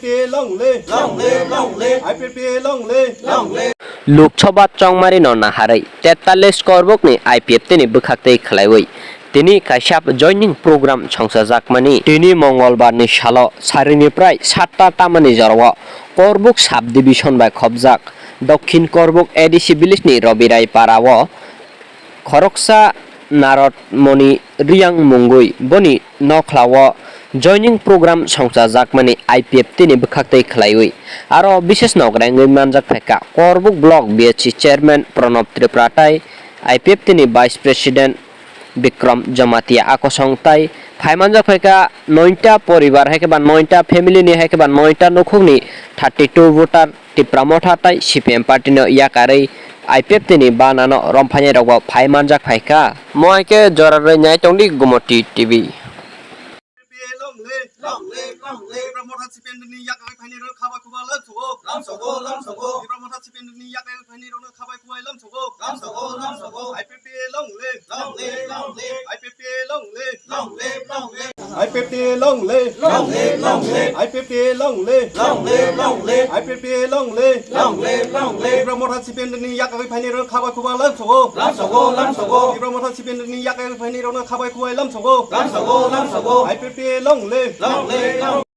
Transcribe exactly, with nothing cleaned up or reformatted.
P long live, long live, long live, I P F T long live, long live. Lok Sabha chongmari no naharwi tetallis korbok ni I P F T ni bwkhak tei khlaiwi tini kaisa joining program songchajakmani. Tini Mongolbar ni salo sari ni prai satta tamani jorao Korbok sub division bai khopjak Dokhin Korbok A D C village ni Robirai para o khoroksa Narod Moni Riyang mungwi boni nokhlao joining program songchajakmani I P F T ni bwkhak tei khlaiwi. Aro bises nograi wngwi manjak phaikha Korbok block B H C chairman Pranab Tripura tai I P F T ni vice president Bikram Jamatia a kosong tai phai manjak phaikha noita poribar hai khe ba noita family ni hai khe ba noita nukhuk ni thirty two voter Tipra Motha tai C P M party no yakarwi I P F T ni bana no romphainai rok bo phai manjak phaikha. Mo hai khe jora rwi nai tongdi Gumoti T V. Long live, long live, long live. Tipra Motha C P M ni yakarwi phainai rok khaba khuba lamsogo. Lamsogo, lamsogo. Tipra Motha C P M ni yakarwi phainai rok no khabai khubai lamsogo. Lamsogo, lamsogo. I P F T long live. Long live, long live. I P F T long live. Long live, long live. I P F T long live. Long live, long live. I P F T long live. Long live, long live. I P F T long live. Long live, long live. Tipra Motha C P M ni yakarwi phainai rok khabai khubai lamsogo. Lamsogo, lamsogo. Tipra Motha C P M ni yakarwi phainai rok no khabai khubai lamsogo. Lamsogo, lamsogo. I P F T long live. Long live, long